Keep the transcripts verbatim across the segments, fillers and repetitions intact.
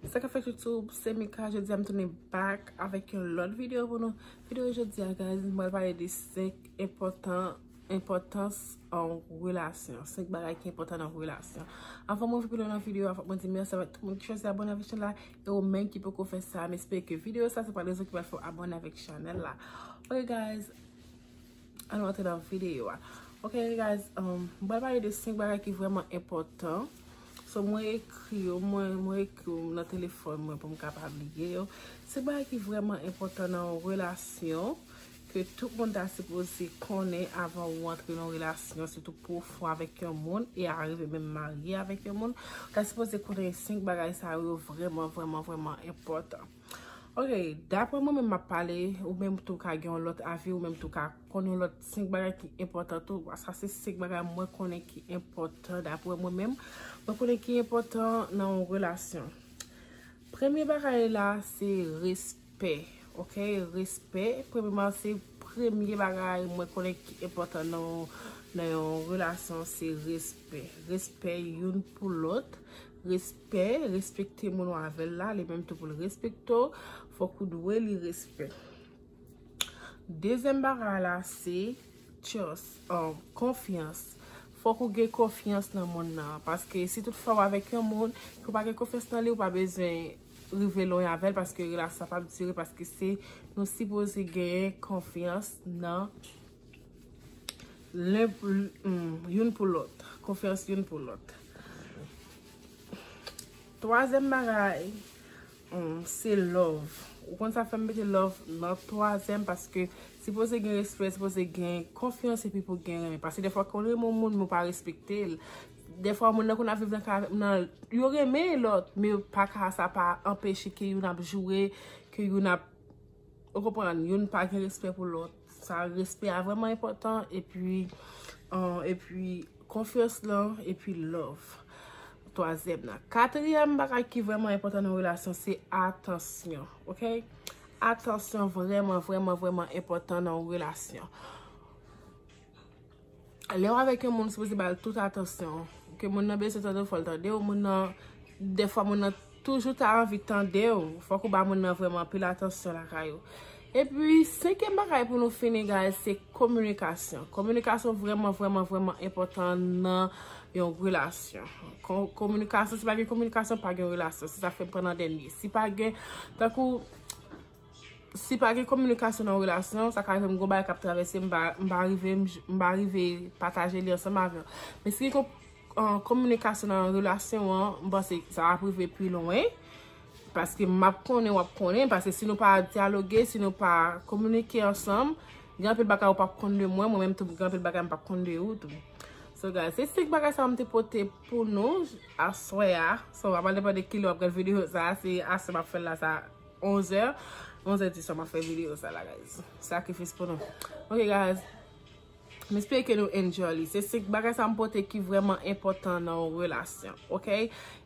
Sa k ap fèt YouTube, se Mika. Jodi a m tounen back avèk yon lòt videyo pou nou. Videyo jodi a, guys, m pral pale de senk enpòtan, enpòtans an relasyon. Senk bagay ki enpòtan nan relasyon. Anvan mwen rive pi lwen nan videyo a, fòk mwen di mèsi avèk tout moun ki chwazi abòne avèk chanèl la. E ou menm ki poko fè sa, m espere ke videyo sa, se pa rezon ki pral fè w abòne avèk chanèl la. Ok, guys, ann antre nan videyo a. Ok, guys, um, m pral pale de senk bagay ki vrèman enpòtan. So, mwen ekri yo, mwen, mwen ekri yo nan telefòn mwen pou m kapab li yo. Senk bagay ki vrèman enpòtan nan yon relasyon ke tout moun ta sipoze konnen avan ou antre nan yon relasyon, sitou pwofon avèk yon moun e arive menm marye avèk yon moun. Ou ta sipoze konnen senk bagay sa yo vrèman, vrèman, vrèman enpòtan. Ok, daprè mwen menm m ap pale, ou menm tou ka gen yon lòt avi, ou menm tou ka konn yon lòt senk bagay ki enpòtan tou. Sa se senk bagay mwen konnen ki enpòtan daprè mwen menm. Mwen konnen ki enpòtan nan yon relasyon. Premye bagay la se respè, ok? Respè, premyeman se premye bagay mwen konnen ki enpòtan nan, nan yon relasyon se respè. Respè youn pou lòt. Respè, respekte moun ou avè l la, li menm tou pou l respekte w, fòk ou dwe li respè. Dezyèm bagay la se trust, um, konfyans. Fòk ou gen konfyans nan moun nan, paske si tout fwa w avèk yon moun, ke w pa gen konfyans nan li, ou pa bezwen rive lwen avè l, paske relasyon sa p ap dire, paske se nou sipoze genyen konfyans nan len, mm, youn pou lòt. Konfyans youn pou lòt. Twazyèm bagay, mm, se love. Ou konn sa fè m mete love nan twazyèm, paske sipoze gen respè, sipoze gen konfyans, epi pou gen renmen. Paske defwa, konn renmen yon moun, men w pa respekte l. Defwa, moun nan konn ap viv nan ka, nan, yo renmen lòt, men yo pa ka, sa pa anpeche ke youn ap joure, ke youn ap, ou konprann, youn pa gen respè pou lòt. Sa, respè a vrèman enpòtan, epi, uh, epi konfyans lan, epi love. Twazyèm nan. Katriyèm bagay ki vrèman enpòtan nan relasyon, se atansyon, ok? Atansyon vrèman, vrèman, vrèman enpòtan nan yon relasyon. Lè w avèk yon moun, ou sipoze ba l tout atansyon. Ke moun nan bezwen tande w, fò l tande w. Moun nan, defwa, moun nan toujou ta anvi tande w. Fòk ou ba moun nan vrèman anpil atansyon lakay ou. Epi, senkyèm bagay pou nou fini, guys, se kominikasyon. Kominikasyon vrèman, vrèman, vrèman enpòtan nan yon relasyon. Ko-, kominikasyon, si pa gen kominikasyon, pa gen relasyon. Se sa k fè m pran nan dènye. Si pa gen, tankou, si pa gen kominikasyon nan yon relasyon, sa ka rive m gon bagay k ap travèse, m pa, m pa rive, m, m pa rive pataje li ansanm avè w. Men si gen ko-, an, kominikasyon nan relasyon an, m panse sa ap rive pi lwen. Paske m ap konnen, w ap konnen. Paske si nou pa dyaloge, si nou pa kominike ansanm, gen anpil bagay ou p ap konn de mwen, mwen menm tou, gen anpil bagay m p ap konn de ou tou. So, guys, se senk bagay sa m te pote pou nou aswè a. So, a pa depann de kilè w ap gade videyo sa, si aswè m ap fè l la, sa onzè, onzè di swa m ap fè videyo sa la, guys. Sakrifis pou nou. Ok, guys. M espere ke nou enjoy li. Se senk bagay sa m pote ki vrèman enpòtan nan yon relasyon, ok?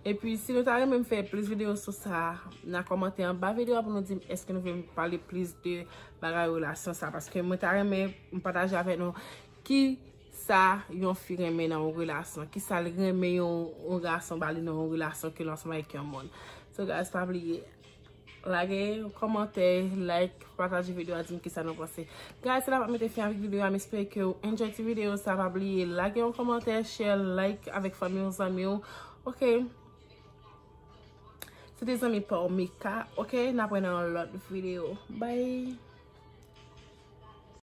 Epi, si nou ta renmen m fè plis videyo sou sa, nan kòmantè anba videyo a pou nou di m èske nou vle m pale plis de bagay relasyon sa. Paske mwen ta renmen m pataje avèk nou ki sa yon fi renmen nan yon relasyon, ki sa l renmen yon, yon gason ba li nan yon relasyon ke l ansanm avèk yon moun. So, guys, pa bliye, lage yon kòmantè, like, pataje videyo a, di m kisa nou panse. Guys, se la m ap mete fen avèk videyo a. M espere ke w enjoy ti videyo sa. Pa bliye lage yon kòmantè, share, like avèk fanmi w, zanmi w. Ok. Se te zanmi pa w Mika. Ok, n ap wè nan yon lòt videyo. Bye.